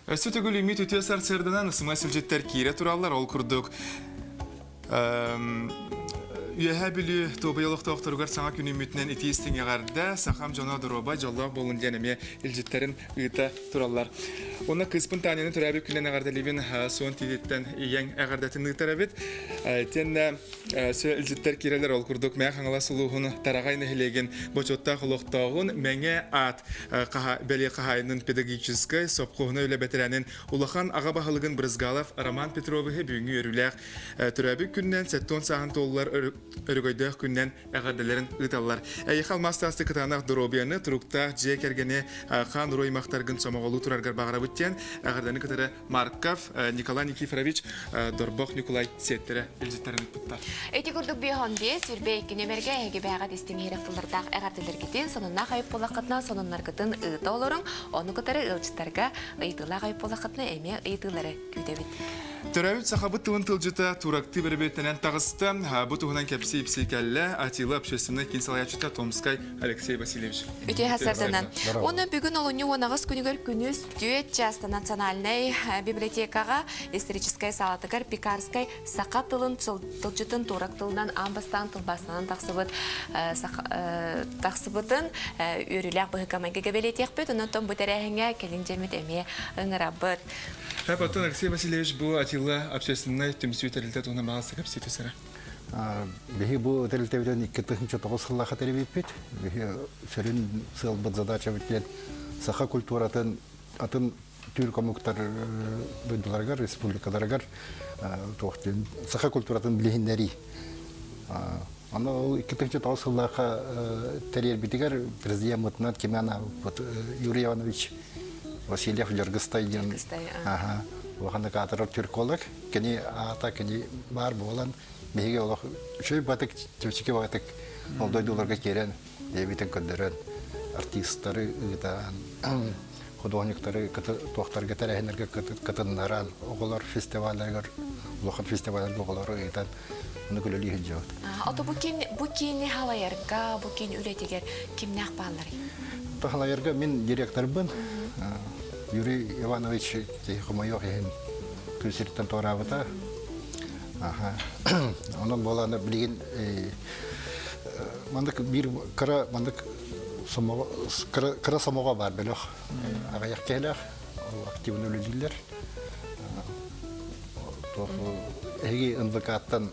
Өссө төгүл үмүт үтүө сарсыарданан ысыма сылдьыттар киирэ тураллар. Ол курдук Үөһээ Бүлүү Туобуйа олохтоохторугар саҥа күн үүммүтүнэн итии истиҥ эҕэрдэ, сахам дьоно доруобай, дьоллоох буолун диэн эмиэ илдьиттэрин ыыта тураллар. Уонна кыыспын Таняны төрөөбүт күнүнэн эҕэрдэлиибин суон тиититтэн ийэҥ эҕэрдэтин ыытар эбит. Итиэннэ Өссө илдьиттэр киирэлэр ол курдук Мэҥэ Хаҥалас улууһун Тараҕай нэһилиэгин бочуоттаах олохтооҕун Мэҥэ аат бэлиэ хаһаайынын педагогическай сопхуоһунай үлэ бэтэрээнин улахан аҕа баһылыгын Брызгалов Роман Петровиһы бүгүҥҥү үөрүүлээх төрөөбүт күнүнэн 70 сааһын туоллар өрөгөйдөөх күнүнэн эҕэрдэлэрин ыыталлар. Эйиэхэ алмаас таасты кытаанах доруобуйаны, туруктаах дьиэ кэргэни хаан уруу аймахтаргын сомоҕолуу тураргар баҕарабыт диэн эҕэрдэни кытары Марков Николай Никифорович, Дорбох Ньукулай сиэттэрэ илдьиттэрин ыппыттар. Ити курдук 515 22 нөмергэ эһиги бэйэҕит истиҥ иһирэх тыллардаах эҕэрдэлэргитин, сонуннаах айып буоллаххытына сонуннаргытын ыыта олоруҥ, ону кытары ыалдьыттарга ыйытыылаах айып буоллаххытына эмиэ ыйытыылары күүтэбит. Төрөөбүт сахабыт тылын тылдьыта турактыы бэрэбиэртэнэн таҕыста. Бу туһунан кэпсии-ипсии кэллэ Атила общественнай киин салайааччыта Томскай Алексей Васильевич. Үтүө сарданан. Уонна бүгүн олунньу 18 күнүгэр күнүс 4 часта национальнай библиотекаҕа историческай саалатыгар Пекарскай саха тылын тылдьытын турак тылынан аан бастаан тылбаастанан тахсыбыт тахсыбытын үөрүүлээх быһыыга-майгыга бэлиэтиэхпит. Онон бу тэрээһиҥҥэ кэлин дьэммит эмиэ ыҥырабыт. Потом Алексей Васильевич бу Атила общественнай түмсүү тэрилтэ туһунан баҕас кэпсии түсэрэ. Биһи бу тэрилтэбитин 2009 сыллаахха тэрийбиппит. Биһи сүрүн сыалбыт задачабыт диэн саха культуратын атын түүр омуктар дойдуларыгар, республикаларыгар туох диэн саха культуратын билиһиннэрии. Аны ол 2009 сыллаахха тэрийэрбитигэр президеммытынан кими анаабыппыт Юрий Иванович Васильев Дьаргыстай диэн улахан аатырар тюрколог. Кини аата кини баар буолан биһиги олох үчүгэй батык чэпчэки баҕатык ол дойдуларга киирэн бэйэбитин көрдөрөн артистары ыытан художниктары туохтарга тэрээһиннэргэ кытыннаран оҕолор фестивалларыгар улахан фестивалларга оҕолору ыытан ону үлэлии сылдьабыт. Ото бу киин бу киини халайарга, бу киин үлэтигэр кимнээх баалларый? Халайарга мин директорбын Юрий Иванович хомойуох иһин күн сириттэн туораабыта. Онон буолан билигин маннык биир кыра маннык сомоҕо кыра сомоҕо баар бөлөх аҕыйах киһилээх ол активно үлэлииллэр. Эһиги НВК-ттан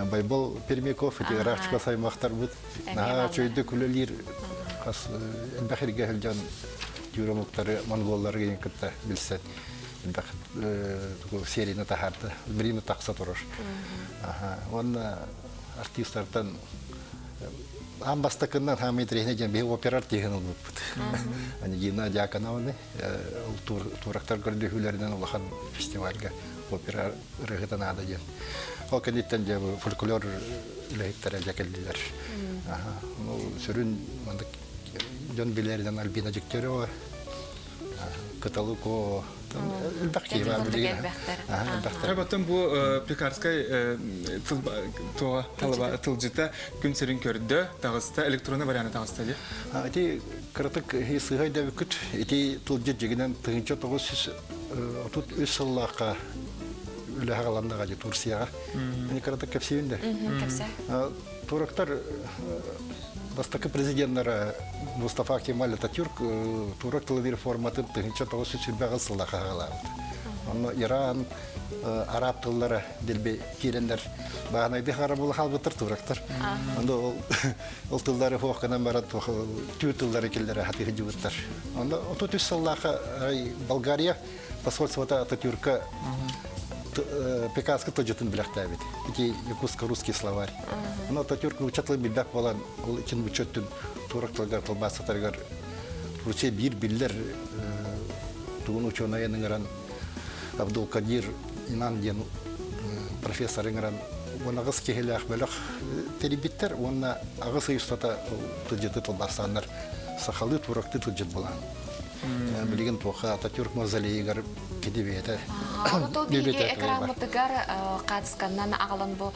Байбал Пермяков ити ыраахчыка саймахтарбыт наһаа үчүгэйдик үлэлиир хас элбэх иргэ сылдьан түүр омуктары монголлары кытта билсэн элбэх серияны таһаарда билигин тахса турар уонна артистартан аан бастакыннан хаамый интэриэһинэй диэн биһи опера артиһын ылбыппыт Анегина Дьяконованы туурактар көрдөһүүлэринэн улахан фестивальга опера ырыаһыта наада диэн ол кэнниттэн дьэ фольклор үлэһиттэрэ дьэ кэллилэр сүрүн маннык дьон билэринэн Альбина Дегтярева Кыталыко элбэх киһи баар билигин. Элбэхтэр. Оттон бу Пекарскай тылдьыта күн сирин көрдө, таҕыста, электронный варианта таҕыста дии. Ити кыратык сыыһа өйдөөбүккүт. Ити тылдьыт дьигинэн 1933 сыллаахха үлэһэ галаннаҕа дии Турцияҕа. Мин кыратык кэпсиибин да. Кэпсээ. Турактар бастакы президеннара Мустафа Кемаль Ататюрк турок тылын реформатын 1948 сылла хаһаалаабыт. Онно Иран, араб тыллара дэлби киирэннэр бааһынайды харабылы хаалбыттар турактар. Онно ол тыллары хуох гынан баран түүр тыллары киллэрэ хатыы сылдьыбыттар. Онно 33 сыллаахха Болгария посольствота Ататюрка Пекарскай тылдьытын билэхтээбит. Ити якутско-русский словарь. Ону Ататюрк нуучча тылын билбэт буолан, ол ичин нуучча өттүн турок тылыгар тылбаастатарыгар Турция биир биллэр тугун учуонайын ыҥыран Абдулкадир Инан диэн профессор ыҥыран уон аҕыс киһилээх бөлөх тэрийбиттэр уонна аҕыс ый устата тылдьыты тылбаастааннар сахалыы турактыы тылдьыт булаан. Билигин туохха Ататюрк мавзолейыгар кини бэйэтэ Ото биһиги экраммытыгар хаацканнан аҕалан бу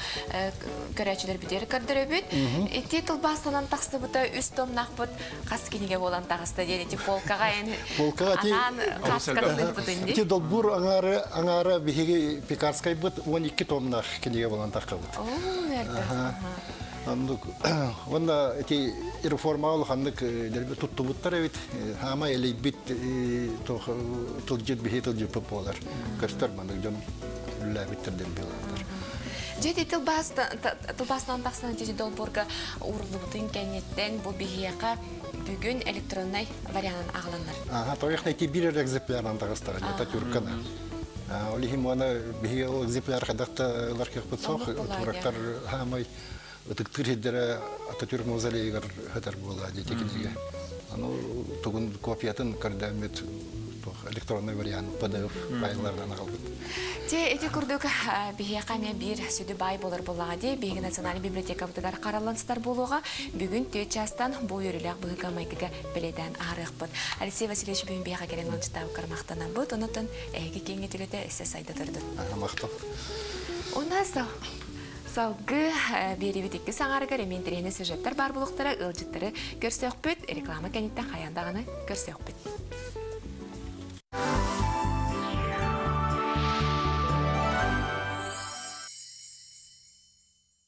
көрөөччүлэрбитигэр көрдөрөбүт. Ити тылбаастанан тахсыбыта үс томнаахпыт хас кинигэ буолан таҕыста диэн ити полкаҕа эн анаан хаацканныырбытын Ити долбуур аҥаары аҥаара биһиги Пекарскайбыт 12 томнаах кинигэ буолан таххабыт. Оо, элбэх. Оннук уонна ити реформаҕа улаханнык дэлби туттубуттар эбит. Хаама элэйбит тылдьыт биһи тылдьыппыт буолар. Көстөр маннык дьон үлэлээбиттэр диэн билэллэр. Дьэ ити тылбаас тылбаастанан тахсан ити долбуурга ууруллубутун кэнниттэн бу биһиэхэ бүгүн электроннай варианын аҕаланнар. Ага, тоҕо ити биир эрэ экземплярынан таҕыстара, это тюркана. Ол иһин уона биһиги ол экземпляр хайдах да ылар кыахпыт суох, турактар хаамай ытыктыыр сирдэрэ Ататүрк мавзолейыгар сытар буолаа диэти кинигэ. Аны тугун копиятын көрдөөммүт электронный вариант PDF файлларынан аҕалбыт. Те ити курдук биһиэхэ эмиэ биир сүдү баай буолар буоллаҕа дии биһиги национальнай библиотекабытыгар хараллан сытар буолуоҕа. Бүгүн түөрт чаастан бу үөрүүлээх быһыыга-майгыга бэлиэтээн аарыахпыт. Алексей Васильевич бүгүн биһиэхэ кэлэн ыалдьыттаабыккар махтанабыт. Онон эһиги киэҥҥи түлэтэ өссө сайда турдун. Махтал. Уна салгыы биэриибит иккис аҥаарыгар эмиэ интэриэһинэй сюжеттар баар буолуохтара, ыалдьыттары көрсүөхпүт, реклама кэнниттэн хайаан даҕаны көрсүөхпүт.